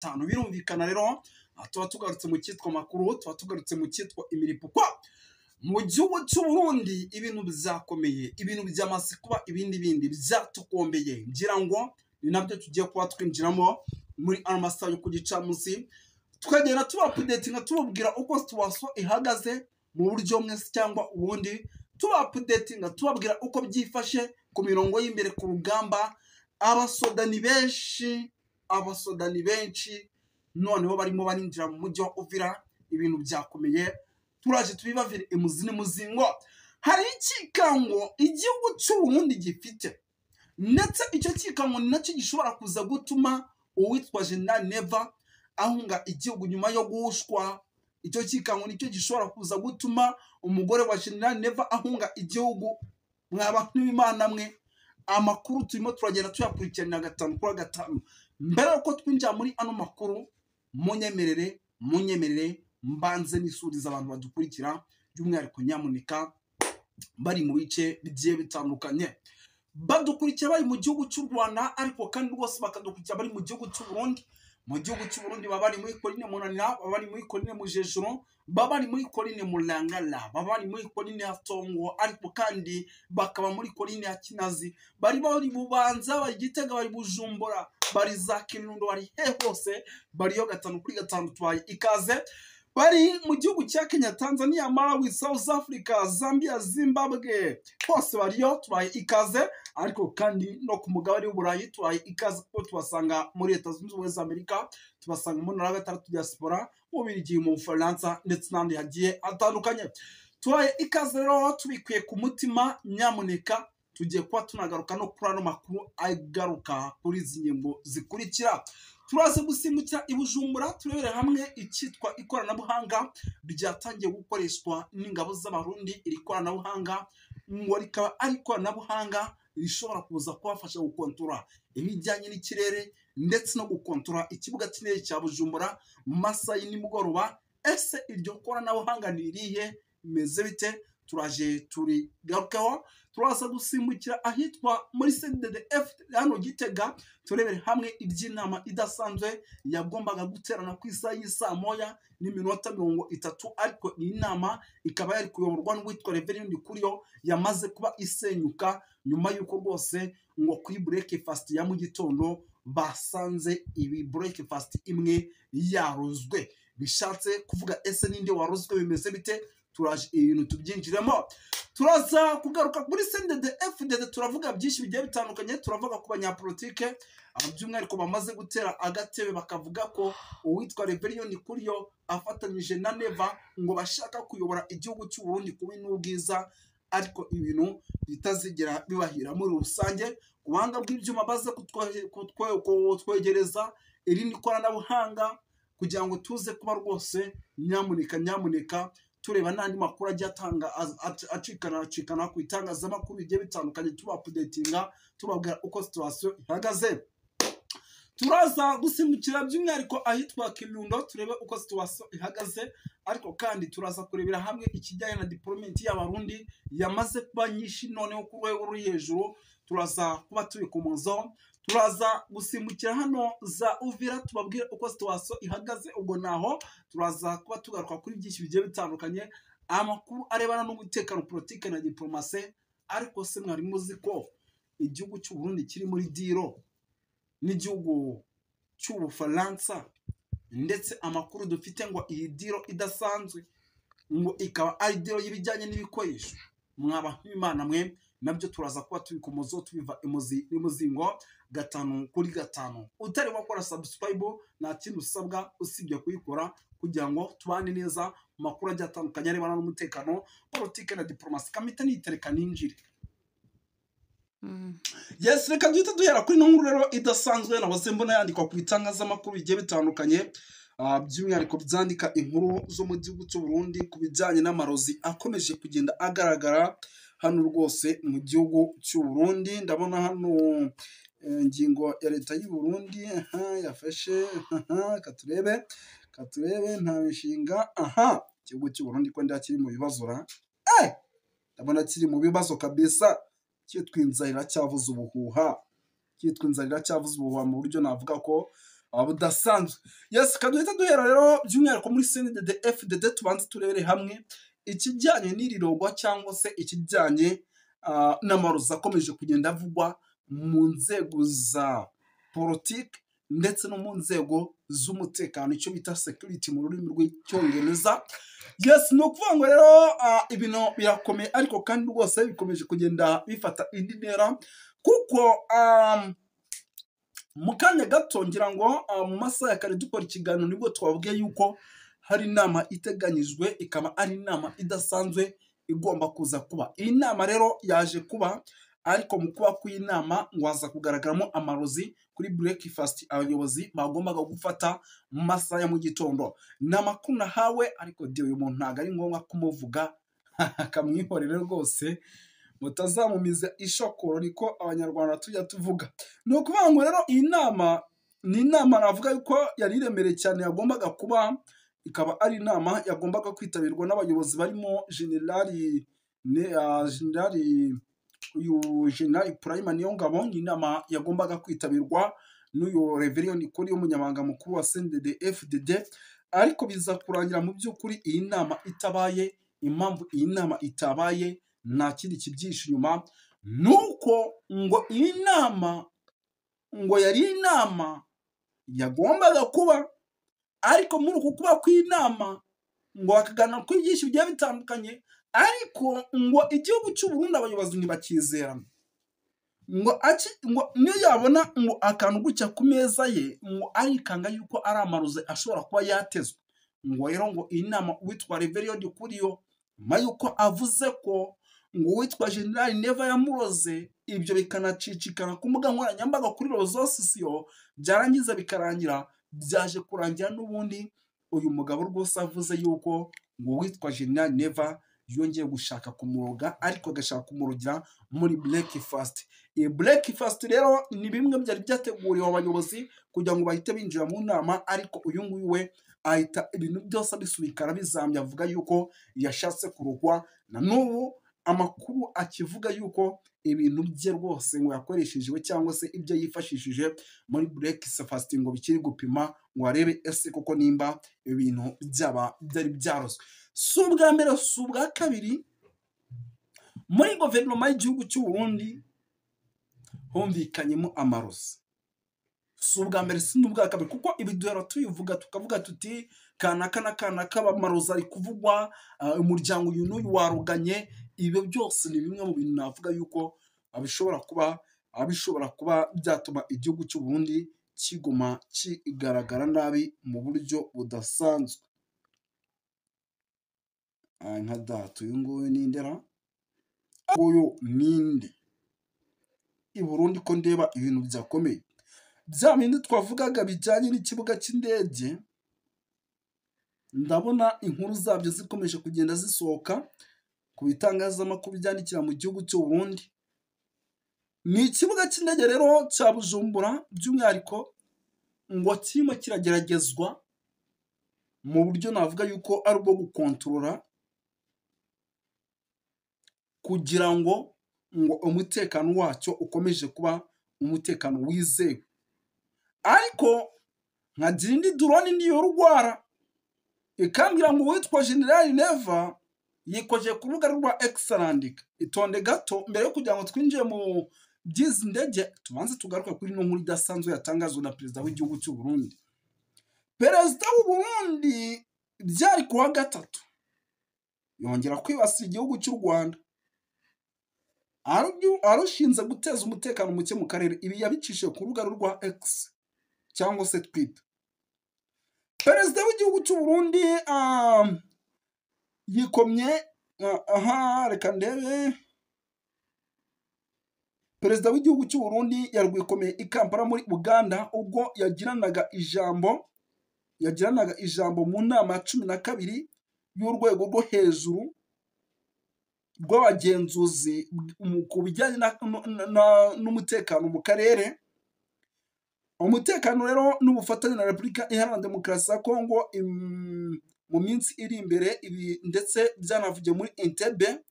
Gatanu. Birumvikana rero tuba tugarutse mu cyitwa makuru, tuba tugarutse mu cyitwa imiripukwa. Mu gihugu cy'u Burundi ibintu byakomeye, ibintu byamaze kuba ibindi bindi byatukombeye, ngira ngo ni nabyo tugiye kuba twinjiramo muri ano masaha yo ku gicamunsi, tukagenda tuba updatinga, tubabwira uko situation ihagaze mu buryo bumwe cyangwa ubundi, tuba updatinga tubabwira uko byifashe ku mirongo y'imbere ku rugamba. Abasoda ni benshi, abasoda ni benshi, noneho barimo barinjira mu mujyi wa Uvira, ibintu byakomeye, turaje tubibavire imuzi n'umuzingo. Hari ikikango igihugu cy'u Burundi gifite, ndetse icyo kikango ni nacyo gishobora kuza gutuma uwitwa General Neva ahunga igihugu nyuma yo guhushwa. Icyo kikango nicyo gishobora kuza gutuma umugore wa General Neva ahunga igihugu. Mwaba n'Imana mwe, amakuru turimo turagenda tuyakurikirana gatanu kuri gatanu. Mbere yuko twinjira muri ano makuru, munyemerere munyemerere mbanze nisuriza abantu badukurikira, by'umwihariko nyamuneka bari mu bice bigiye bitandukanye, badukurikira bari mu gihugu cy'u Rwanda, ariko kandi rwose bakadukurikira bari mu gihugu cy'u Burundi. Mu gihugu cy'u Burundi baba bari muri Korine Munanira, baba bari muri Korine Mujejuru, baba bari muri Korine Mulangala, baba bari muri Korine ya Tongo, ariko kandi bakaba muri Korine ya Kinazi, bari bari Bubanza, bari Gitega, bari Bujumbura, bari za Kirundo, bari he hose, bariyo gatanu kuri gatanu, tubaye ikaze. Bari mu gihugu cya Kenya, Tanzania, Malawi, South Africa, Zambia, Zimbabwe, hose bariyo, tubaye ikaze. Ariko kandi no ku mugabane w'Uburayi tubaye ikaze, kuko tubasanga muri Leta Zunze Ubumwe za Amerika, tubasanga mu ntara ya gatandatu diaspora, mu Bubiligi, mu Bufaransa ndetse n'ahandi hagiye hatandukanye. Tubaye ikaze rero tubikuye ku mutima, nyamuneka tugiye kuba tunagaruka no kuri ano makuru agaruka kuri izi ngingo zikurikira. Turaza gusimbukira i Bujumbura turebere hamwe icyitwa ikoranabuhanga ryatangiye gukoreshwa n'ingabo z'Abarundi. Iri koranabuhanga ngo rikaba ari ikoranabuhanga rishobora kuza kubafasha gukontora ibijyanye n'ikirere ndetse no gukontora ikibuga cy'indege cya Bujumbura mu masaha y'imugoroba. Ese iryo koranabuhanga ni irihe, bimeze bite? Turaje turigarukeho. Turaza gusimbukira ahitwa muri CNDD-F hano Gitega, turebere hamwe iby'inama idasanzwe yagombaga guterana ku isaha y'isaa 1:30, ariko iyi nama ikaba yari kuyoborwa n'uwitwa Reverend Ndikuriyo, yamaze kuba isenyuka nyuma y'uko rwose ngo kuri breakfast ya mu gitondo basanze ibi breakfast imwe yarozwe. Bishatse kuvuga ese ninde warozwe, bimeze bite? Turaje ibintu tubyinjiremo. Turaza kugaruka kuri CNDD-FDD, turavuga byinshi bigiye bitandukanye, turavuga ku banyapolitike by'umwihariko bamaze gutera agatebe bakavuga ko uwitwa Reverend Ndikuriyo afatanyije na Neva ngo bashaka kuyobora igihugu cy'u Burundi kubi n'ubwiza, ariko ibintu bitazigera bibahira muri rusange. Ku buhanga bw'ibyuma baze kutwegereza irindi koranabuhanga kugira ngo tuze kuba rwose nyamuneka nyamuneka tureba n'andi makuru agiye atanga acikana acikana ku itangazamakuru bigiye bitandukanye, tuba updatinga tubabwira uko situation ihagaze. Turaza gusimbukira by'umwihariko ahitwa Kirundo turebe uko situation ihagaze, ariko kandi turaza kurebera hamwe ikijyanye na deployment y'Abarundi yamaze kuba nyinshi noneho ku rwego ruri hejuru, turaza kuba tubikomozaho. Turaza gusimbukira hano za Uvira tubabwire uko situation ihagaze, ubwo naho turaza kuba tugaruka kuri byinshi bigiye bitandukanye, amakuru arebana n'umutekano, politike na diplomasi. Ariko se mwari muzi ko igihugu cy'u Burundi kiri muri deal n'igihugu cy'Ubufaransa, ndetse amakuru dufite ngo iyi deal idasanzwe ngo ikaba ari deal y'ibijyanye n'ibikoresho. Mwaba nk'Imana mwe, nabyo turaza kuba tubikomozaho tubiva imuzi n'umuzingo gatanu kuri gatanu. Utari wakora subscribe nta kindi usabwa usibye kuyikora kugira ngo tubane neza mu makuru agiye atandukanye arebana n'umutekano, politike na diplomasi. Kamite nitereka ninjire. Yes, reka duhite duhera kuri ino nkuru rero idasanzwe nahoze mbona yandikwa ku bitangazamakuru bigiye bitandukanye, by'umwihariko byandika inkuru zo mu gihugu cy'u Burundi ku bijyanye n'amarozi akomeje kugenda agaragara hano rwose mu gihugu cy'u Burundi. Ndabona hano ingingo ya leta y'u Burundi yafashe, katurebe katurebe nta mishinga. Aha igihugu cy'u Burundi ko kiri mu bibazo ra, ndabona kiri mu bibazo kabisa, cyitwa inzara cyavuze ubuhuha, cyitwa inzara cyavuze ubuhuha mu buryo navuga ko budasanzwe. Yes, kaduhita duhera rero by'umwihariko muri CNDD FDD, tubanze turebere hamwe ikijyanye n'irirogwa cyangwa se ikijyanye n'amarozi akomeje kugenda avugwa mu nzego za politiki ndetse no mu nzego z'umutekano, icyo bita security mu rurimi rw'Icyongereza. Yes, ni ukuvuga ngo rero ibintu birakomeye, ariko kandi rwose bikomeje kugenda bifata indi ntera, kuko mu kanya gato ngira ngo mu masaha ya kare dukora ikiganiro nibwo twabwiye yuko hari inama iteganyijwe, ikaba ari inama idasanzwe igomba kuza kuba. Iyi nama rero yaje kuba, ariko mu kuba kw'inama ngo haza kugaragaramo amarozi kuri breakfast abayobozi bagombaga gufata mu masaha ya mu gitondo. Ni amakuru nahawe, ariko de uyu muntu ntabwo ari ngombwa kumuvuga, akamwihorere rwose mutazamumiza ishokoro, niko Abanyarwanda tujya tuvuga. Ni ukuvuga ngo rero iyi nama ni inama navuga yuko yari iremereye cyane yagombaga kuba, ikaba ari inama yagombaga kwitabirwa n'abayobozi barimo Generali uyu Generali Prime Niyongabo. Ni inama yagombaga kwitabirwa n'uyu Reverien Nikuri w'umunyamabanga mukuru wa CNDD FDD, ariko biza kurangira mu by'ukuri iyi nama itabaye. Impamvu iyi nama itabaye nta kindi kibyihishe inyuma, nuko ngo iyi nama ngo yari inama yagombaga kuba, ariko muri uku kuba kw'inama ngo bakaganira kuri byinshi bigiye bitandukanye, ariko ngo igihugu cy'u Burundi abayobozi ntibakizerana, ngo niyo yabona ngo akantu gutya ku meza ye ngo arikanga yuko ari amarozi ashobora kuba yatezwe. Ngo rero ngo iyi nama uwitwa Reverien Ndikuriyo nyuma yuko avuze ko ngo uwitwa General Neva yamuroze, ibyo bikanacicikana ku mbuga nkoranyambaga kuri réseaux sociaux, byarangiza bikarangira byaje kurangira n'ubundi uyu mugabo rwose avuze yuko ngo uwitwa General Neva yongeye gushaka kumuroga, ariko agashaka kumurogira muri breakfast. Iyi breakfast rero ni bimwe byari byateguriwe abayobozi kugira ngo bahite binjira mu nama, ariko uyu nguyu we ahita ibintu byose abisubika arabizambya, avuga yuko yashatse kurogwa. Na n'ubu amakuru akivuga yuko ibintu bye rwose ngo yakoreshejwe cyangwa se ibyo yifashishije muri breakfast ngo bikiri gupima ngo arebe ese koko nimba ibintu byaba byari byarozwe. Si ubwa mbere, si ubwa kabiri muri guverinoma y'igihugu cy'u Burundi humvikanyemo amarozi. Si ubwa mbere, si n'ubwa kabiri, kuko ibi duhora tubivuga tukavuga tuti kanaka na kanaka amarozi ari kuvugwa, umuryango uyu n'uyu waruganye. Ibyo byose ni bimwe mu bintu navuga yuko bishobora kuba byatuma igihugu cy'u Burundi kiguma kigaragara nabi mu buryo budasanzwe. Nka data uyu nguyu ni ndera, uyu ninde i Burundi ko ndeba ibintu byakomeye, bya bindi twavugaga bijyanye n'ikibuga cy'indege, ndabona inkuru zabyo zikomeje kugenda zisohoka ku bitangazamakuru byandikira mu gihugu cy'u Burundi. Ni ikibuga cy'indege rero cya Bujumbura by'umwihariko ngo kirimo kirageragezwa mu buryo navuga yuko ari ubwo gukontorora kugira ngo umutekano wacyo ukomeje kuba umutekano wizewe. Ariko nkagira indi drone niyo rwara ikambwira ngo uwitwa General Neva yikoje ku rubuga rwa X arandika. Itonde gato mbere yo kugira ngo twinjire mu by'izi ndege, tubanze tugaruke kuri ino nkuru idasanzwe yatangazwe na perezida w'igihugu cy'u Burundi. Perezida w'u Burundi byari kuwa gatatu yongera kwibasira igihugu cy'u Rwanda, arushinze guteza umutekano muke mu karere. Ibi yabicishije ku rubuga rwa X cyangwa se Twitter. Perezida w'igihugu cy'u Burundi yikomye, aha reka ndebe. Perezida w'igihugu cy'u Burundi yarwikomeye i Kampala muri Uganda ubwo yagiranaga ijambo mu nama ya 12 y'urwego rwo hejuru rw'abagenzuzi ku bijyanye n'umutekano mu karere. Umutekano rero n'ubufatanye na Repubulika Iharanira Demokarasi ya Kongo mu minsi iri imbere, ibi ndetse byanavugiye muri Entebbe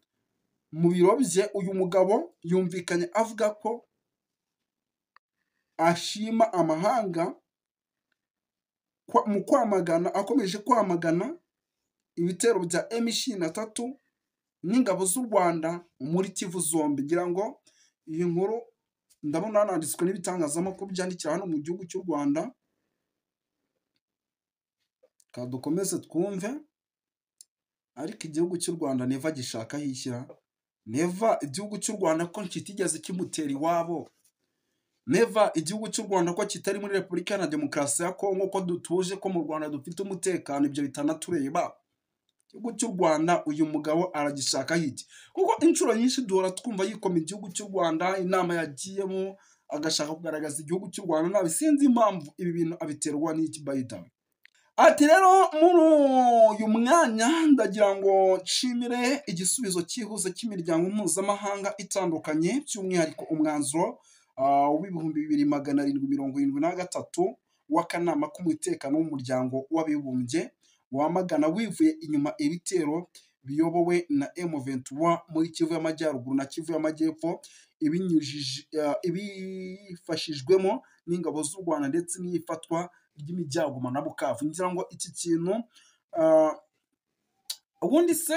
mu biro bye. Uyu mugabo yumvikanye avuga ko ashima amahanga Mu kwamagana, akomeje kwamagana ibitero bya M23 n'ingabo z'u Rwanda muri Kivu zombi. Ngira ngo iyi nkuru ndabona hananditswe n'ibitangazamakuru byandikira hano mu gihugu cy'u Rwanda. Ka dukomeze twumve. Ariko igihugu cy'u Rwanda Neva gishaka hishyira Neva, igihugu cy'u Rwanda ko kitigeze kimutera iwabo. Neva, igihugu cy'u Rwanda ko kitari muri Repubulika Iharanira Demokarasi ya Kongo, ko dutuje, ko mu Rwanda dufite umutekano, ibyo bitanatureba. Igihugu cy'u Rwanda uyu mugabo aragishaka hiki? Kuko inshuro nyinshi duhora twumva yikoma igihugu cy'u Rwanda, inama yagiyemo agashaka kugaragaza igihugu cy'u Rwanda nabi. Sinzi impamvu ibi bintu abiterwa n'iki bayita. Ati rero muri uyu mwanya ndagira ngo nshimire igisubizo cyihuse cy'imiryango mpuzamahanga itandukanye, by'umwihariko umwanzuro w'2773 w'akanama k'umutekano w'umuryango w'abibumbye wamagana wivuye inyuma ibitero biyobowe na M23 muri Kivu y'Amajyaruguru na Kivu y'Amajyepfo, ibifashijwemo n'ingabo z'u Rwanda ndetse n'ifatwa ry'imijyaguma na Bukavu. Ngira ngo iki kintu ubundi se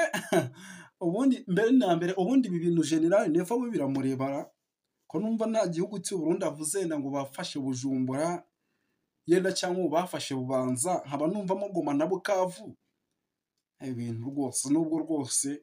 ubundi mbere na mbere ubundi ibi bintu General Neva we biramurebara, ko numva nta gihugu cy'u Burundi avuze ngo bafashe Bujumbura yenda cyangwa bafashe Bubanza, nkaba numvamo Goma na Bukavu. Ibintu rwose nubwo rwose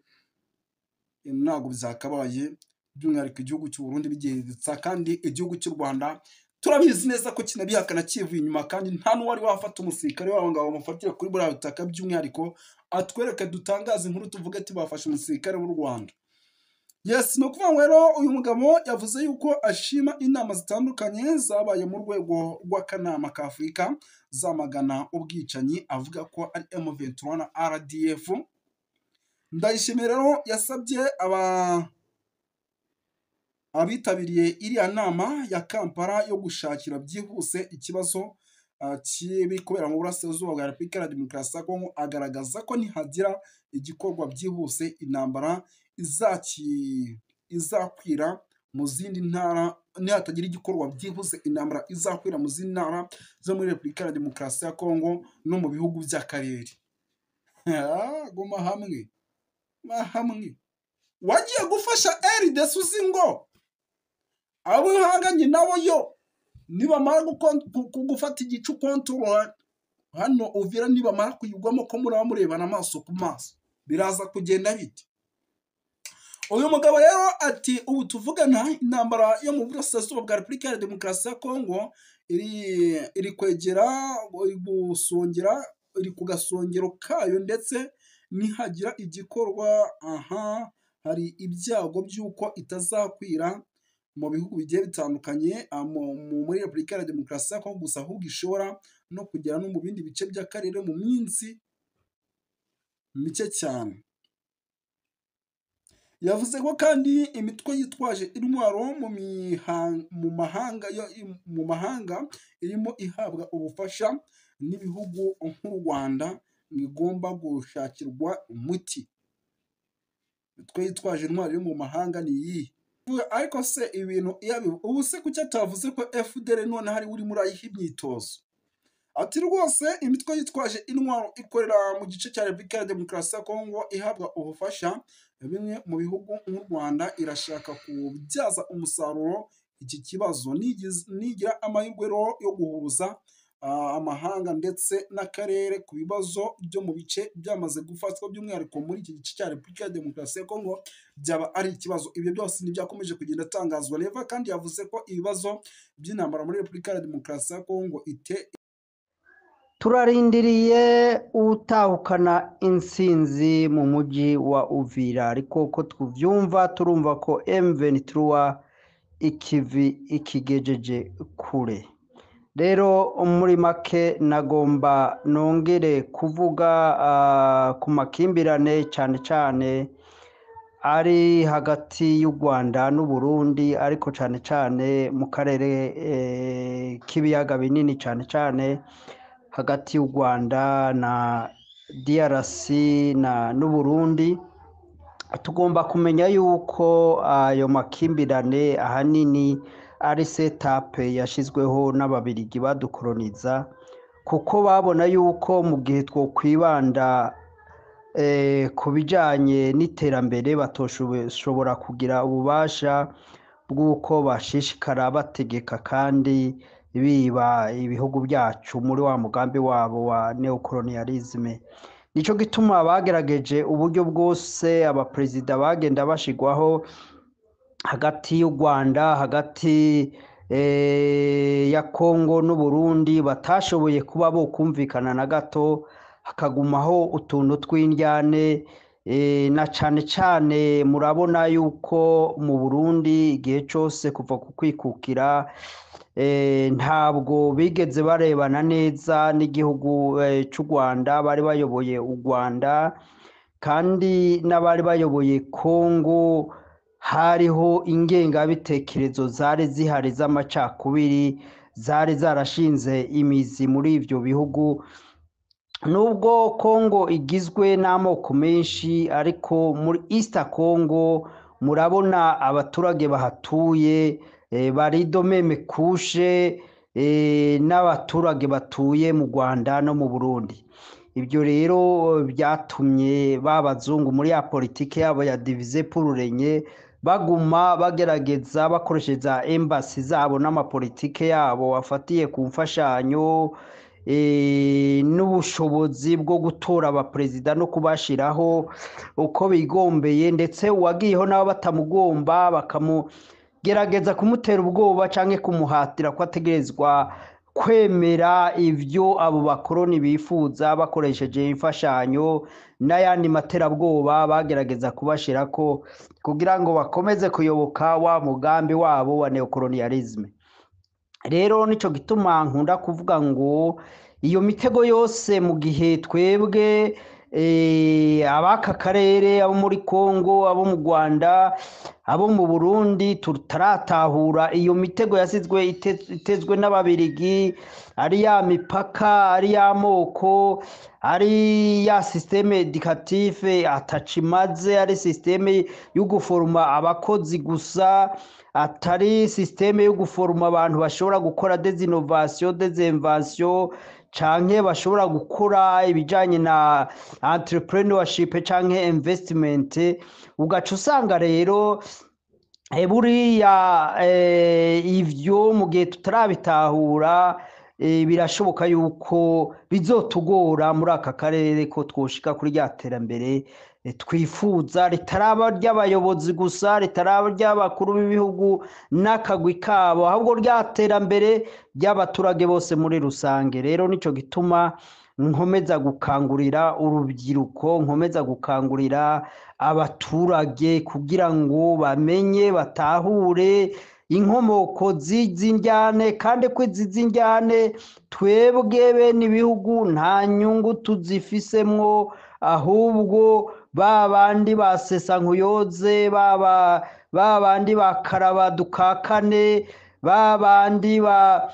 ntabwo byakabaye, by'umwihariko igihugu cy'u Burundi bigihetsa, kandi igihugu cy'u Rwanda turabizi neza ko kinabihakana kivuye inyuma, kandi nta n'uwari wafata umusirikare wabo ngo bamufatire kuri buriya butaka, by'umwihariko atwereke dutangaze inkuru tuvuge ati bafashe umusirikare w'u Rwanda. Yes, ni ukuvuga ngo rero uyu mugabo yavuze yuko ashima inama zitandukanye zabaye mu rwego rw'akanama ka Afurika zamagana ubwicanyi, avuga ko ari M23 na RDF. Ndayishimiye rero yasabye abitabiriye iriya nama ya Kampala yo gushakira byihuse ikibazo kiri kubera mu burasirazuba bwa Repubulika ya Demokarasi ya Kongo, agaragaza ko nihagira igikorwa byihuse intambara izakwira mu zindi ntara, nihatagira igikorwa byihuse intambara izakwira mu zindi ntara zo muri Repubulika ya Demokarasi ya Kongo no mu bihugu by'akarere. Guma hamwe, hamwe wagiye gufasha RDC uzi ngo abo uhanganye nabo yo nibamara gufata igice ukontorora hano Uvira, nibamara kuyigwamo ko muraba murebana amaso ku maso, biraza kugenda bite? Uyu mugabo rero ati ubu tuvugana intambara yo mu burasirazuba bwa Repubulika ya Demokarasi ya Kongo iri kwegera, iri gusongera, iri ku gasongero kayo, ndetse nihagira igikorwa aha hari ibyago by'uko itazakwira mu bihugu bigiye bitandukanye muri Repubulika ya Demokarasi ya Kongo gusa, ahubwo ishobora no kugera no mu bindi bice by'akarere mu minsi mike cyane. Yavuze ko kandi imitwe yitwaje intwaro mu mahanga irimo ihabwa ubufasha n'ibihugu nk'u Rwanda igomba gushakirwa umuti. Imitwe yitwaje intwaro yo mu mahanga ni iyihe? Ariko se ibintu ubu se kuki atavuze ko FDL none hari uri muri ayiha imyitozo? Ati rwose imitwe yitwaje intwaro ikorera mu gice cya Repubulika ya Demokarasi ya Kongo ihabwa ubufasha bimwe mu bihugu nk'u Rwanda irashaka kubyaza umusaruro iki kibazo, nigira amahirwe yo guhuza amahanga ndetse n'akarere ku bibazo byo mu bice byamaze gufatwa, by'umwihariko muri iki gice cya Repubulika ya Demokarasi ya Kongo byaba ari ikibazo. Ibyo byose ntibyakomeje kugenda atangazwa. Neva kandi yavuze ko ibibazo by'intambara muri Repubulika ya Demokarasi ya Kongo turarindiriye utahukana intsinzi mu mujyi wa Uvira, ariko uko tuvyumva turumva ko M23 ikivi ikigejeje kure. Rero muri make nagomba nongere kuvuga ku makimbirane cyane cyane ari hagati y'u Rwanda n'u Burundi, ariko cyane cyane mu karere k'ibiyaga binini, cyane cyane hagati y'u Rwanda na DRC na n'u Burundi. Tugomba kumenya yuko ayo makimbirane ahanini ari setape yashizweho n'ababirigi badukoloniza, Kuko babona yuko mu gihe twokwibanda ku bijanye n'iterambere batoshobora kugira ububasha bw'uko bashishikara bategeka kandi biba ibihugu byacu muri wa mugambi wabo wa neocolonialisme. Nico gituma bagerageje uburyo bwose, abaperezida bagenda bashigwaho hagati y'u Rwanda, hagati ya Kongo n'Uburundi, batashoboye kuba bokumvikana na gato, hakagumaho utuntu tw'indyane. Na cane cane murabona yuko mu Burundi igihe cose kuva ku kwikukira ntabwo bigeze barebana neza n'igihugu c'u Rwanda, bari bayoboye u Rwanda, kandi n'abari bayoboye Kongo hariho ingengabitekerezo zari zihari z'amacakubiri zari zarashinze imizi muri ivyo bihugu. Nubwo Kongo igizwe n'amoko menshi, ariko muri East Congo murabona abaturage bahatuye bari domeme kushe n'abaturage batuye mu Rwanda no mu Burundi. Ibyo rero byatumye ba bazungu muri ya politike yabo ya diviser pour régner baguma bagerageza bakoresheje za embassy zabo n'amapolitike yabo afatiye ku mfashanyo n'ubushobozi bwo gutora abaperezida no kubashiraho uko bigombeye, ndetse uwagiyeho nabo batamugomba bakamugerageza kumutera ubwoba canke kumuhatira ko ategerezwa kwemera ivyo abo bakoroni bifuza bakoresheje imfashanyo n'ayandi materabwoba bagerageza kubashirako kugira ngo bakomeze kuyoboka wa mugambi wabo wa neocolonialisme. Rero nico gituma nkunda kuvuga ngo iyo mitego yose mu gihe twebwe ab'aka karere, abo muri Kongo, abo mu Rwanda, abo mu Burundi, tutaratahura iyo mitego yasizwe itezwe n'Ababirigi, ari ya mipaka, ari ya moko, ari ya système éducatif atacimaze, ari système yo guforoma abakozi gusa, atari système yo guforoma abantu bashobora gukora des innovations, des inventions, canke bashobora gukora ibijanye na entrepreneurship canke investment. Ugaca usanga rero buriya ivyo mu gihe tutarabitahura, birashoboka yuko bizotugora muri aka karere ko twoshika kuri rya terambere twifuza, ritaraba ry'abayobozi gusa, ritaraba ry'abakuru b'ibihugu n'akagwi kabo, ahubwo rya terambere ry'abaturage bose muri rusange. Rero nico gituma nkomeza gukangurira urubyiruko, nkomeza gukangurira abaturage kugira ngo bamenye, batahure inkomoko z'izi njyane, kandi ko izi njyane twebwe bene ibihugu nta nyungu tuzifisemwo, ahubwo ba bandi ba Sesankuyoze, ba bandi ba Karaba dukakane, ba bandi ba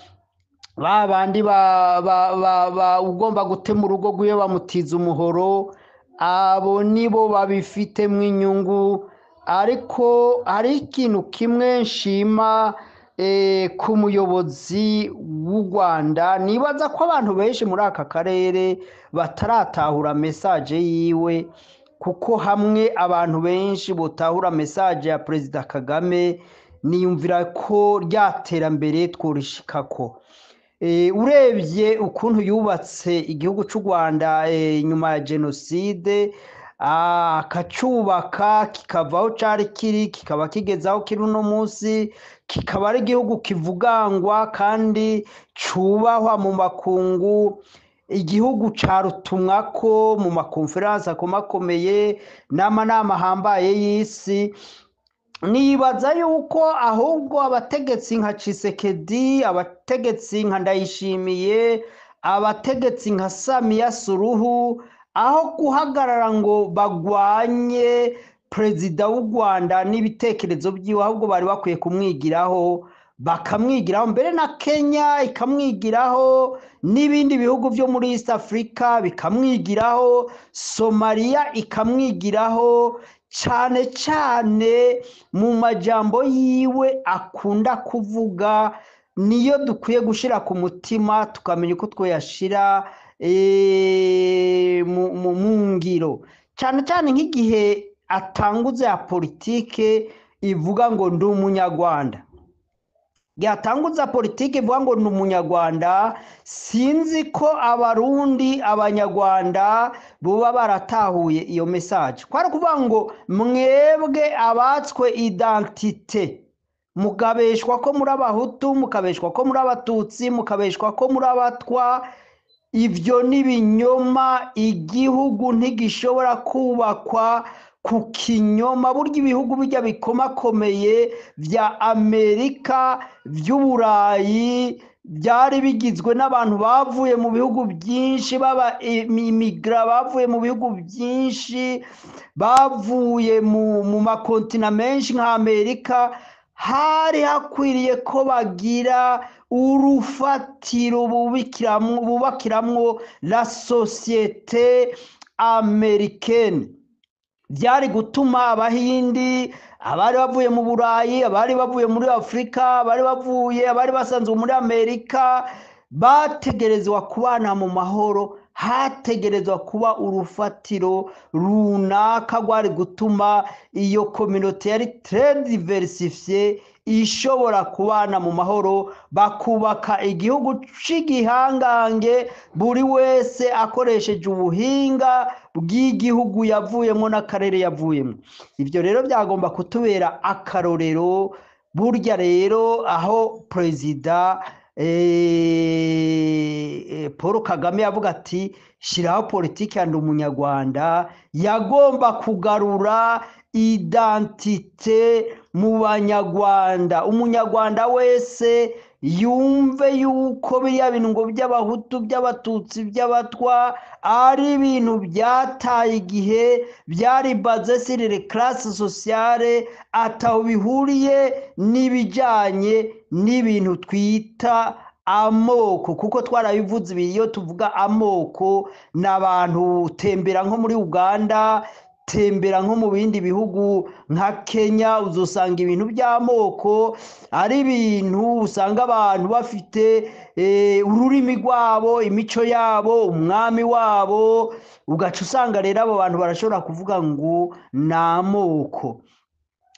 ba bandi ba ba ba ba ugomba gutema urugo rwiwe bamutiza umuhoro, abo nibo babifitemwo inyungu. Ariko hari ikintu kimwe nshima ku muyobozi w'u Rwanda, nibaza ko abantu benshi muri aka karere bataratahura message yiwe, kuko hamwe abantu benshi botahura message ya Perezida Kagame, niyumvira ko rya terambere tworishikako. Urebye ukuntu yubatse igihugu c'u Rwanda nyuma ya jenoside, akacubaka kikava aho cari kiri kikaba kigeze aho kiri uno munsi, kikaba ari igihugu kivugangwa kandi cubahwa mu makungu, igihugu ca rutumwako mu makonferanse akomakomeye n'amanama ahambaye y'isi. Nibaza yuko ahubwo abategetsi nka Tshisekedi, abategetsi nka Ndayishimiye, abategetsi nka Samia Suluhu, aho guhagarara ngo bagwanye perezida w'u Rwanda n'ibitekerezo vyiwe, ahubwo bari bakwiye kumwigiraho, bakamwigiraho mbere na Kenya ikamwigiraho, n'ibindi bihugu vyo muri East Africa bikamwigiraho, Somalia ikamwigiraho, cane cane mu majambo yiwe akunda kuvuga. niyo dukwiye gushira ku mutima, tukamenya uko twoyashira mu ngiro, cyane cyane nk'igihe atanguza ya politike ivuga ngo ndi umunyarwanda. Yatanguza politike ivuga ngo ni umunyarwanda, sinzi ko abarundi abanyarwanda buba baratahuye iyo message. Kwari ukuvuga ngo mwebwe abatswe identite, mukabeshwa ko muri abahutu, mukabeshwa ko muri abatutsi, mukabeshwa ko muri abatwa, ibyo ni ibinyoma. Igihugu ntigishobora kubakwa ku kinyoma. Burya ibihugu bijya bikomakomeye bya Amerika, by'Uburayi, byari bigizwe n'abantu bavuye mu bihugu byinshi, baba imigra bavuye mu bihugu byinshi, bavuye mu makontina menshi nka Amerika. Hari hakwiriye ko bagira urufatiro bubakiramwo la société américaine. Byari gutuma abahindi, abari bavuye mu Burayi, abari bavuye muri Afurika, abari basanzwe muri Amerika bategerezwa kubana mu mahoro. Hategerezwa kuba urufatiro runaka rwari gutuma iyo communauté yari très diversifiée ishobora kubana mu mahoro, bakubaka igihugu c'igihangange, buri wese akoresheje ubuhinga bw'igihugu yavuyemo n'akarere yavuyemo. Ibyo rero byagomba kutubera akarorero. Burya rero aho perezida Paul Kagame yavuga ati shyiraho politiki ya ndi umunyarwanda, yagomba kugarura identité mu banyarwanda. Umunyarwanda wese yumve yuko biriya bintu ngo by'abahutu, by'abatutsi, by'abatwa ari ibintu byataye igihe, byari basé sur les classes sociales, ataho bihuriye n'ibijyanye n'ibintu twita amoko. Kuko twarabivuze, ibi iyo tuvuga amoko ni abantu, tembera nko muri Uganda, tembera nko mu bindi bihugu nka Kenya, uzosanga ibintu by'amoko ari ibintu usanga abantu bafite ururimi rwabo, imico yabo, umwami wabo, ugaca usanga rero abo bantu barashobora kuvuga ngo ni amoko.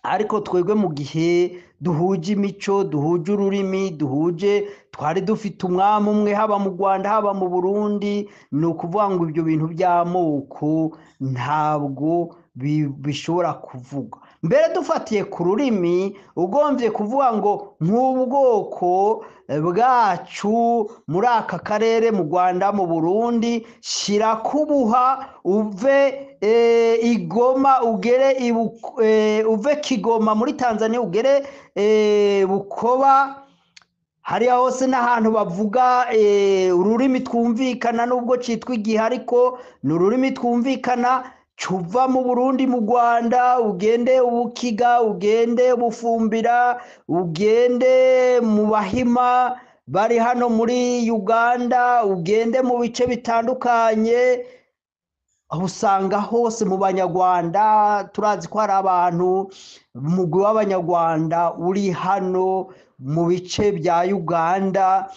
Ariko twebwe mu gihe duhuje imico, duhuje ururimi, duhuje, twari dufite umwami umwe, haba mu Rwanda, haba mu Burundi, ni ukuvuga ngo ibyo bintu by'amoko ntabwo bishobora kuvuga. Mbere dufatiye ku rurimi, ugombye kuvuga ngo nk'ubwoko bwacu muri aka karere, mu Rwanda, mu Burundi, shyira kubuha uve igoma ugere uve Kigoma muri Tanzania ugere Bukoba, hariya hose n'ahantu bavuga ururimi twumvikana, nubwo cyitwa igihe ariko ni ururimi twumvikana. Cuva mu Burundi, mu Rwanda, ugende Ubukiga, ugende Bufumbira, ugende mu Bahima bari hano muri Uganda, ugende mu bice bitandukanye, aho usanga hose mu banyarwanda turazi ko hari abantu, umugwi w'abanyarwanda uri hano mu bice bya Uganda,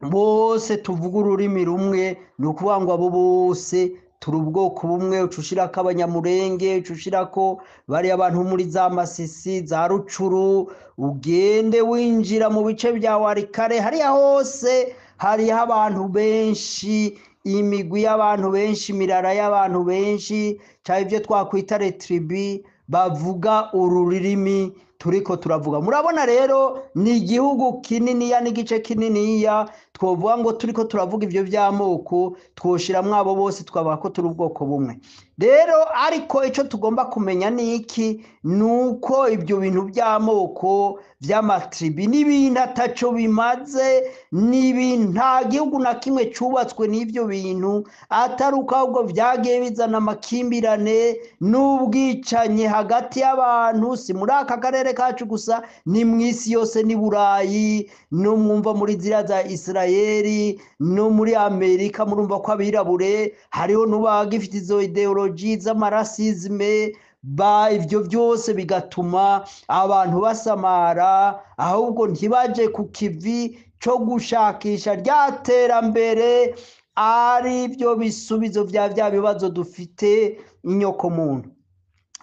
bose tuvuga ururimi rumwe. Ni ukuvuga ngo abo bose turi ubwoko bumwe. Uca ushirako abanyamurenge, uca ushirako bariya bantu muri za Masisi, za Rucuru, ugende winjira mu bice bya Warikare, hariya hose hariho abantu benshi, imigwi y'abantu benshi, imirara y'abantu benshi, cyangwa ibyo twakwita les tribus, bavuga ururimi turiko turavuga. Murabona rero ni igihugu kininiya n'igice kininiya, twovuga ngo turiko turavuga ibyo by'amoko, twoshiramwo abo bose, twavuga ko turi ubwoko bumwe. Rero ariko icyo tugomba kumenya ni iki? Ni uko ibyo bintu by'amoko, by'amatribu, n'ibintu ataco bimaze, n'ibintu nta gihugu na kimwe cyubatswe n'ibyo bintu, atari uko ahubwo byagiye bizana amakimbirane n'ubwicanyi hagati y'abantu. Si muri aka karere kacu gusa, ni mu isi yose, ni Burayi, no mwumva muri ziriya za Isirayeli, no muri Amerika, murumva ko abirabure hariho n'ubagifite izo idéologies z'amaracisme. Ba ivyo byose bigatuma abantu basamara, ahubwo ntibaje ku kivi co gushakisha rya terambere, ari byo bisubizo vya bibazo dufite inyoko muntu.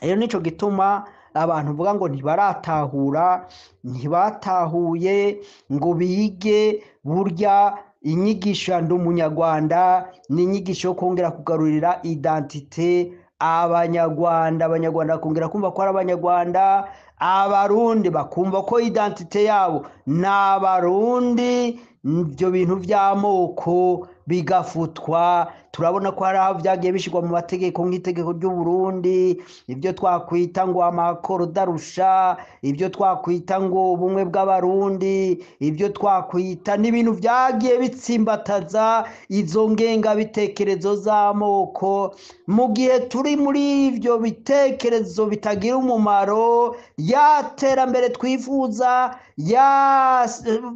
Rero nico gituma abantu uvuga ngo ntibaratahura, ntibatahuye ngo bige. Burya inyigisho ya Ndi Umunyarwanda ni inyigisho yo kongera kugarurira identité Abanyarwanda, Abanyarwanda bakongera kumva ko ari Abanyarwanda, Abarundi bakumva ko identité yabo ni Abarundi. Ibyo bintu by'amoko bigafutwa. Turabona ko hari aho byagiye bishyirwa mu mategeko, nk'itegeko ry'u Burundi, ibyo twakwita ngo amakoro d'Arusha, ibyo twakwita ngo ubumwe bw'Abarundi, ibyo twakwita n'ibintu byagiye bitsimbataza izo ngengabitekerezo z'amoko. Mu gihe turi muri ibyo bitekerezo bitagira umumaro, ya terambere twifuza, ya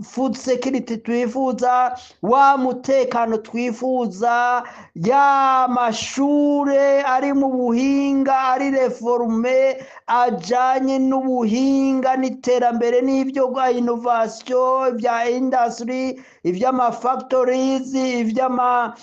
food security twifuza, wa mutekano twifuza, ya mashure ari mu buhinga, ari réformé, ajanye n'ubuhinga n'iterambere n'ibyo bwa innovation, ibya industry, iby'amafactories, iby'ama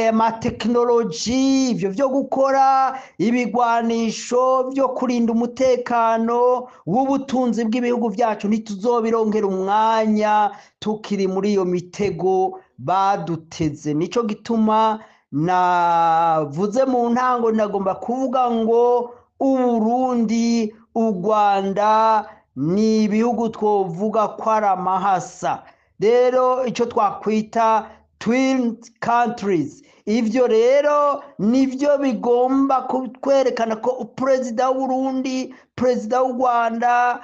amatekinoloji, ibyo byo gukora ibigwanisho byo kurinda umutekano w'ubutunzi bw'ibihugu byacu, ntituzobironkera umwanya tukiri muri iyo mitego baduteze. Nico gituma navuze mu ntango, nagomba kuvuga ngo Uburundi, u Rwanda ni ibihugu twovuga ko ari amahasa, rero icyo twakwita twin countries. Ibyo rero nibyo bigomba kutwerekana ko perezida w'Uburundi, perezida w'u Rwanda,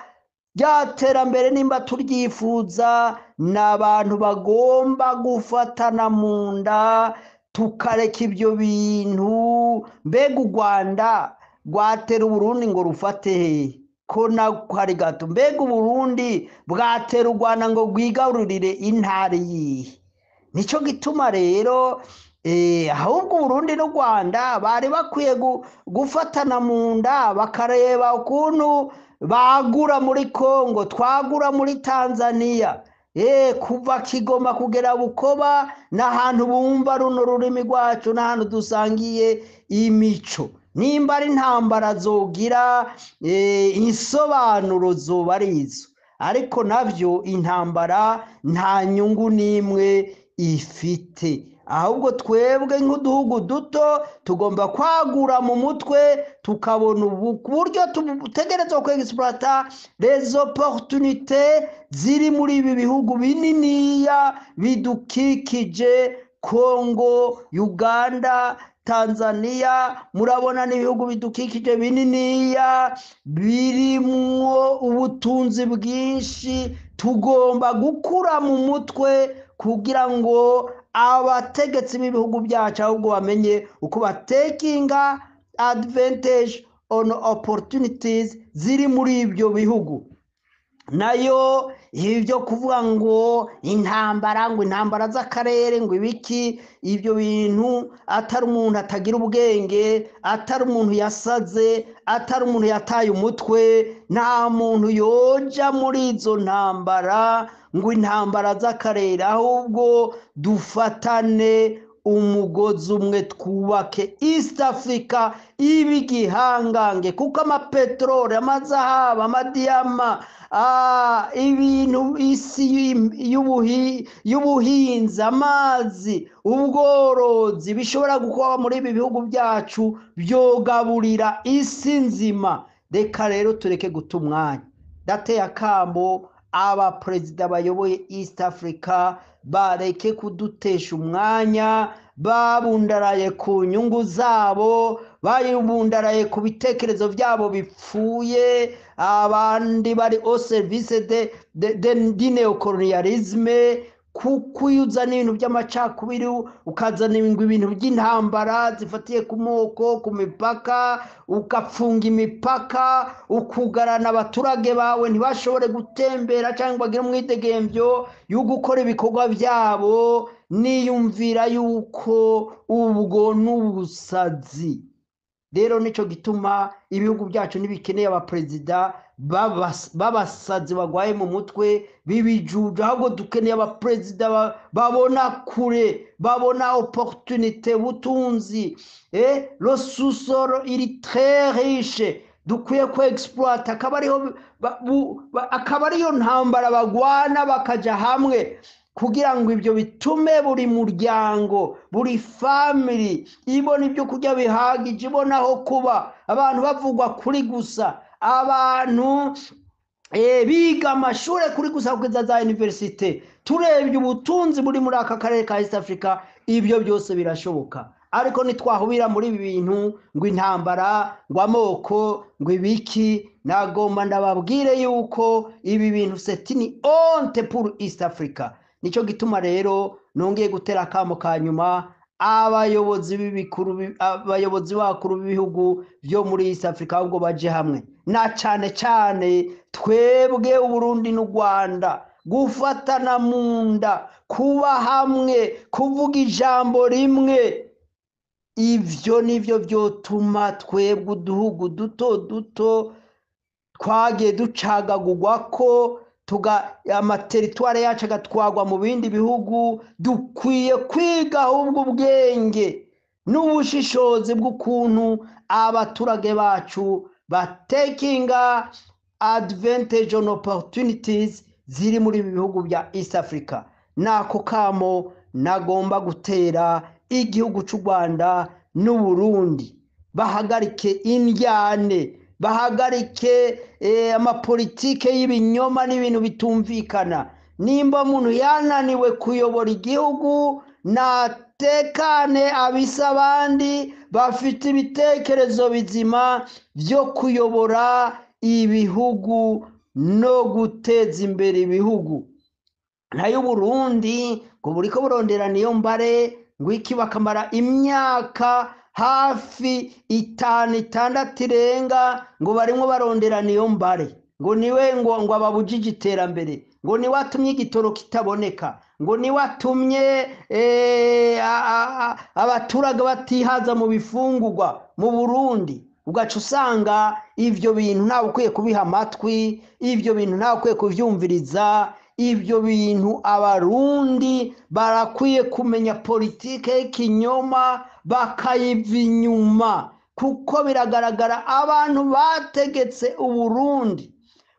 rya terambere nimba turyifuza, ni abantu bagomba gufatana mu nda, tukareka ibyo bintu. Mbega u Rwanda rwatera Uburundi ngo rufate hehe, ko nako hari gato? Mbega Uburundi bwatera u Rwanda ngo rwigarurire intara yihe? Nicyo gituma rero ahubwo Uburundi n'u Rwanda bari bakwiye gufatana mu nda, bakareba ukuntu bagura muri Kongo, twagura muri Tanzania, kuva Kigoma kugera Bukoba, n'ahantu bumva runo rurimi rwacu, n'ahantu dusangiye imico. Nimba ari intambara zogira insobanuro, zoba ari izo, ariko nabyo intambara nta nyungu n'imwe ifite. Ahubwo twebwe nk'uduhugu duto tugomba kwagura mu mutwe, tukabona uburyo dutegerezwa kwexploita les opportunités ziri muri ibi bihugu bininiya bidukikije: Kongo, Uganda, Tanzania. Murabona n'ibihugu bidukikije bininiya birimwo ubutunzi bwinshi. Tugomba gukura mu mutwe kugira ngo abategetsi b'ibihugu byacu ahubwo bamenye uko batakinga advantage on opportunities ziri muri ibyo bihugu. Nayo ibi byo kuvuga ngo intambara, ngo intambara z'akarere, ngo ibiki, ibyo bintu atari umuntu atagira ubwenge, atari umuntu yasaze, atari umuntu yataye umutwe, nta muntu yoja muri izo ntambara ngo intambara z'akarere. Ahubwo dufatane umugozi umwe, twubake East Africa iba igihangange, kuko amapeteroli, amazahabu, amadiyama, ibintu isi y'ubuhinzi, amazi, ubworozi bishobora gukorwa muri ibi bihugu byacu byogaburira isi nzima. Reka rero tureke guta umwanya. Ndateye akamo abaperezida bayoboye East Africa, bareke kudutesha umwanya babundaraye ku nyungu zabo, babundaraye ku bitekerezo byabo bipfuye, abandi bari au service de néocolonialisme. Kuko iyo uzana ibintu by'amacakubiri, ukazana ibintu by'intambara zifatiye ku moko, ku mipaka, ugapfunga imipaka, ukugarana abaturage bawe ntibashobore gutembera cyangwa bagire umwidegembyo yo gukora ibikorwa byabo, niyumvira yuko ubwo n'ubusazi. Rero nico gituma ibihugu byacu ntibikeneye abaperezida b'abasazi bagwaye mu mutwe b'ibijuju, ahubwo dukeneye abaperezida babona kure, babona opportunité, butunzi. Le sous-sol il est très riche, dukwiye ku exploiter, akaba ariho akaba ariyo ntambara bagwana, bakaja hamwe kugira ngo ibyo bitume buri muryango, buri family ibona ibyo kurya bihagije, ibona aho kuba, abantu bavugwa kuri gusa, abantu biga amashure kuri gusa kugeza za université. Turebye ubutunzi buri muri aka karere ka East Africa, ibyo byose birashoboka. Ariko ntitwahubira muri ibi bintu ngo intambara, ngo amoko, ngo ibiki. Nagomba ndababwire yuko ibi bintu c'est une honte pour East Africa. Nicyo gituma rero nongeye gutera akamo ka nyuma abayobozi b'ibikuru, abayobozi bakuru b'ibihugu byo muri East Africa, ahubwo baje hamwe, na cane cane twebwe Uburundi n'u Rwanda, gufatana mu nda, kuba hamwe, kuvuga ijambo rimwe. Ivyo nivyo vyotuma twebwe uduhugu duto duto twagiye ducagagurwa ko tuga amaterritoire yacu agatwagwa mu bindi bihugu, dukwiye kwiga ahubwo ubwenge n'ubushishozi bw'ukuntu abaturage bacu batakinga advantage on opportunities ziri muri ibi bihugu bya East Africa. Nako kamo nagomba gutera igihugu cy'u Rwanda n'Uburundi: bahagarike indyane, bahagarike amapolitike y'ibinyoma n'ibintu bitumvikana. Nimba umuntu yananiwe kuyobora igihugu, natekane, abise abandi bafite ibitekerezo bizima byo kuyobora ibihugu no guteza imbere ibihugu. Nayo Uburundi ngo buriko burondera niyo mbare ngo iki, bakamara imyaka hafi 5, 6 irenga ngo barimwo barondera niyo mbare, ngo niwe ngo ababujije iterambere, ngo niwe atumye igitoro kitaboneka, ngo niwe atumye abaturage batihaza mu bifungurwa mu Burundi. Ugaca usanga ivyo bintu ntawe ukwiye kubiha amatwi, ivyo bintu ntawe ukwiye kuvyumviriza. Ibyo bintu Abarundi barakwiye kumenya politike y'ikinyoma bakayiva inyuma, kuko biragaragara abantu bategetse Uburundi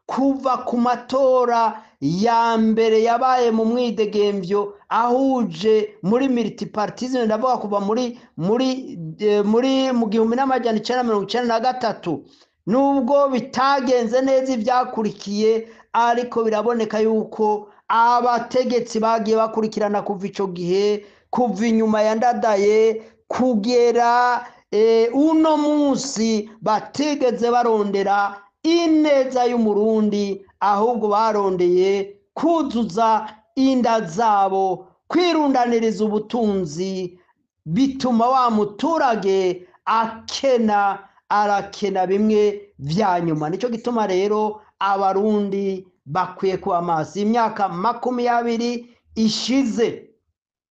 kuva ku matora ya mbere yabaye mu mwidegemvyo ahuje muri multipartisme, ndavuga kuva muri mu 1993, nubwo bitagenze neza ivyakurikiye, ariko biraboneka yuko abategetsi bagiye bakurikirana kuva ico gihe, kuva inyuma ya Ndadaye kugera uno munsi, batigeze barondera ineza y'Umurundi, ahubwo barondeye kuzuza inda zabo, kwirundaniriza ubutunzi, bituma wa muturage akena, arakena bimwe vya nyuma. Nico gituma rero Abarundi bakwiye kuba maso. Imyaka 20 ishize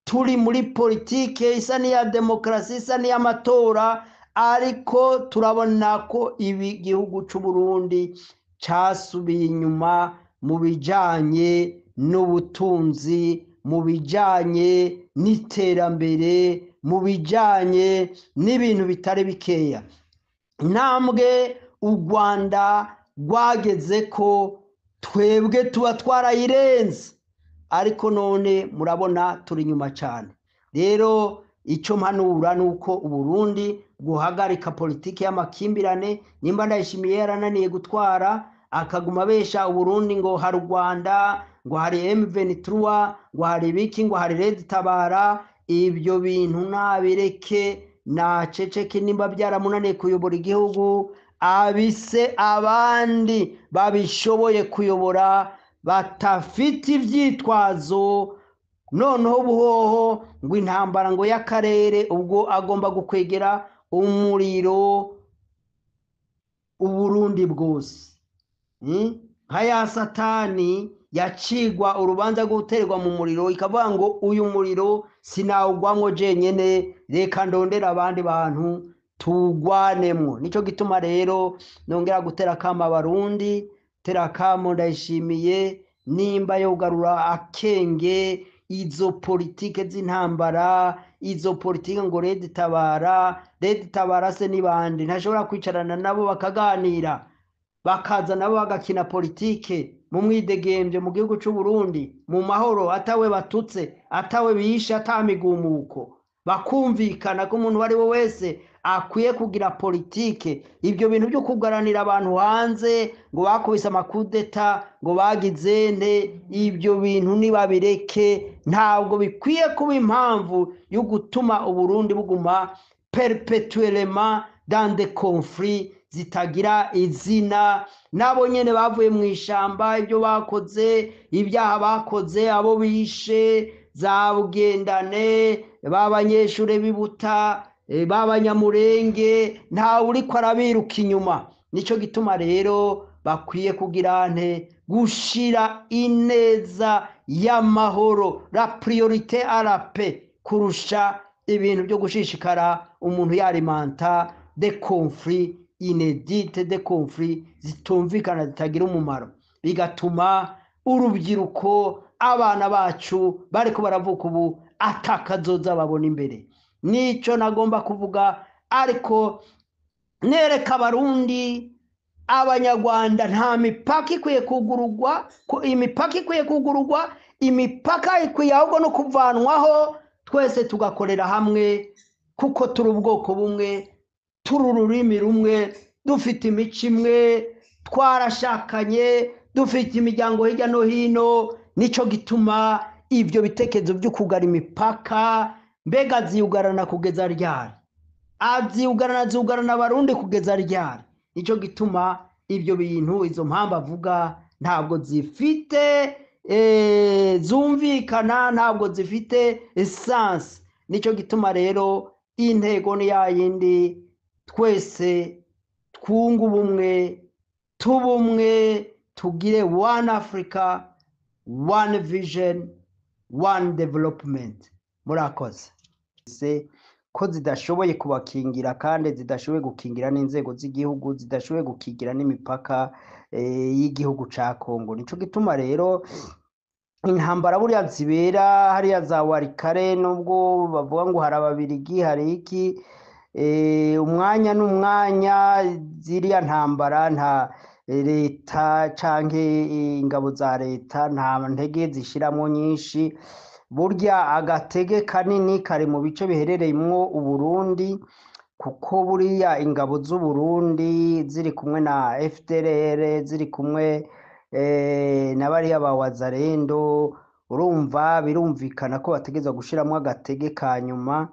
turi muri politike isa n'iya demokarasi, isa n'iy'amatora, ariko turabona ko ibi gihugu c'u Burundi casubiye inyuma mu bijanye n'ubutunzi, mu bijanye n'iterambere, mu bijanye n'ibintu bitari bikeya. Intambwe u Rwanda rwageze ko twebwe tuba twarayirenze, ariko none murabona turi inyuma cyane. Rero icyo mpanura ni uko Uburundi guhagarika politiki y'amakimbirane. Nimba Ndayishimiye yarananiye gutwara, akaguma abesha Uburundi ngo hari u Rwanda, ngo hari M23, ngo hari ibiki, ngo hari Red Tabara, ibyo bintu nabireke, naceceke. Nimba byaramunaniye kuyobora igihugu, abise abandi babishoboye kuyobora batafite ivyitwazo. Noneho buhoho ngo intambara ngo y'akarere, ubwo agomba gukwegera umuriro Uburundi bwose, nka ya Satani yacigwa urubanza rwo guterwa mu muriro, ikavuga ngo uyu muriro sinawugwamwo jenyene, reka ndondera abandi bantu. Tuwugwanemwo. Nico gituma rero nongera gutera akamo Abarundi, tera akamo Ndayishimiye, nimba yogarura akenge izo politike z'intambara, izo politike ngo Red Tabara, Red Tabara se ni bande? Ntashobora kwicarana nabo bakaganira, bakaza nabo bagakina politike mu mwidegembyo mu gihugu c'u Burundi, mu mahoro, atawe batutse, atawe bishe, ata migumuko, bakumvikana ko umuntu uwo ari we wese akwiye kugira politike. Ibyo bintu byo kugaranira abantu hanze ngo bakubise amakudeta, ngo bagize nte, ibyo bintu nibabireke, ntabwo bikwiye kuba impamvu yo gutuma Uburundi buguma perpétuellement dans des conflits zitagira izina. Nabo nyene bavuye mu ishamba, ibyo bakoze, ibyaha bakoze, abo bishe za Bugendane, b'abanyeshure b'ibuta, b'Abanyamurenge, ntawe uriko arabiruka inyuma. Nico gituma rero bakwiye kugira nte? Gushira ineza y'amahoro, la priorité à la paix, kurusha ibintu byo gushishikara umuntu yarimanta des conflits inédites, des conflits zitumvikana, zitagira umumaro, bigatuma urubyiruko, abana bacu bariko baravuka ubu, atakazoza babona imbere. Nico nagomba kuvuga, ariko nereka Abarundi, Abanyarwanda, nta mipaka ikwiye kugururwa, imipaka ikwiye kugururwa, imipaka ikwiye ahubwo no kuvanwaho, twese tugakorera hamwe, kuko turi ubwoko bumwe, turi ururimi rumwe, dufite imico imwe, twarashakanye, dufite imiryango hirya no hino. Nico gituma ibyo bitekerezo byo kugara imipaka, mbega ziyugarana kugeza ryari? Aziyugarana, ziyugarana Abarundi kugeza ryari? Nico gituma ibyo bintu, izo mpamvu avuga, ntabwo zifite zumvikana, ntabwo zifite essence. Nico gituma rero intego ni ya yindi: twese twunge ubumwe, tube umwe, tugire one Africa, one vision, one development. Murakoze. Se ko zidashoboye kubakingira, kandi zidashoboye gukingira n'inzego z'igihugu, zidashoboye gukingira n'imipaka y'igihugu ca Kongo. Nico gituma rero intambara buriya zibera hariya za Walikale, nubwo bavuga ngo hari Ababirigi, hari iki, umwanya n'umwanya ziriya ntambara, nta leta canke ingabo za leta nta ntege zishiramwo nyinshi. Burya agatege kanini kari mu bice biherereyemwo Uburundi, kuko buriya ingabo z'Uburundi ziri kumwe na FDLR, ziri kumwe na bariya ba Wazalendo, urumva birumvikana ko bategerezwa gushiramwo agatege ka nyuma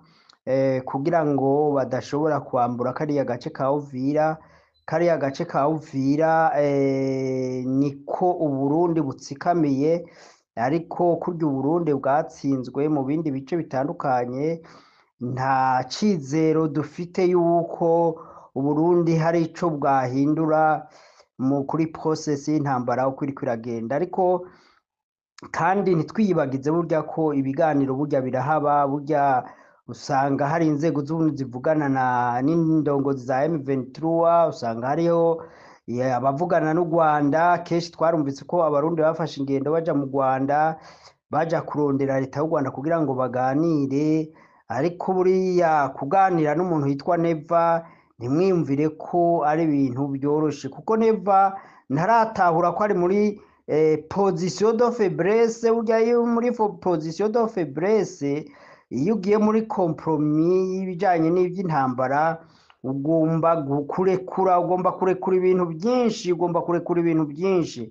kugira ngo badashobora kwambura kariya gace ka Uvira. Kariya gace ka Uvira niko Uburundi butsikamiye, ariko kurya Uburundi bwatsinzwe mu bindi bice bitandukanye, nta cizero dufite yuko Uburundi hari ico bwahindura mu kuri process y'intambara uko iriko iragenda. Ariko kandi ntitwiyibagize burya ko ibiganiro burya birahaba. Burya usanga hari inzego z'uburundi zivugana na n'indongozi za M23, usanga hariho abavugana n'u Rwanda. Kenshi twarumvise ko Abarundi bafashe ingendo baja mu Rwanda, baja kurondera leta y'u Rwanda kugira ngo baganire. Ariko buriya kuganira n'umuntu yitwa Neva, ntimwiyumvire ko ari ibintu byoroshe, kuko Neva ntaratahura ko ari muri position de faiblesse. Burya iyo muri position de faiblesse, iyo ugiye muri compromis y'ibijanye n'ivy'intambara, ugomba kurekura, ugomba kurekura ibintu byinshi, ugomba kurekura ibintu byinshi.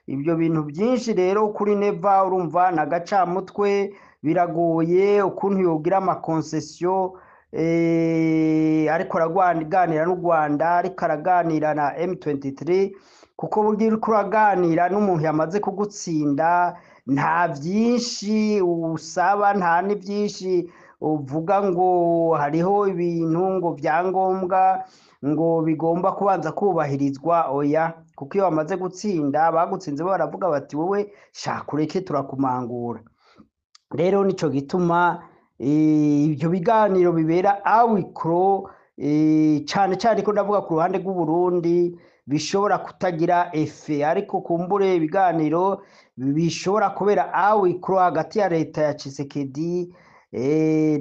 Ibyo bintu byinshi rero kuri Neva, urumva na gacamutwe, biragoye ukuntu yogira ama concessions ariko araganira n'u Rwanda, ariko araganira na M23, kuko burya uriko uraganira n'umuntu yamaze kugutsinda, nta byinshi usaba, nta n'ibyinshi uvuga ngo hariho ibintu ngo byangombwa ngo bigomba kubanza kubahirizwa. Oya, kuko iyo bamaze gutsinda, bagutsinze bo baravuga bati: "Wowe shaka ureke, turakumangura." Rero nico gituma ibyo biganiro bibera awikro. cane cane ko ndavuga ku ruhande rw'Uburundi, bishobora kutagira efe, ariko kumbure ibiganiro bishobora kubera awikuru hagati ya leta ya Tshisekedi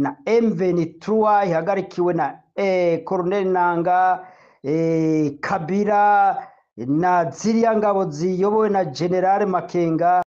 na M23 ihagarikiwe na Colonel Nanga, Kabila na ziriya ngabo ziyobowe na General Makenga.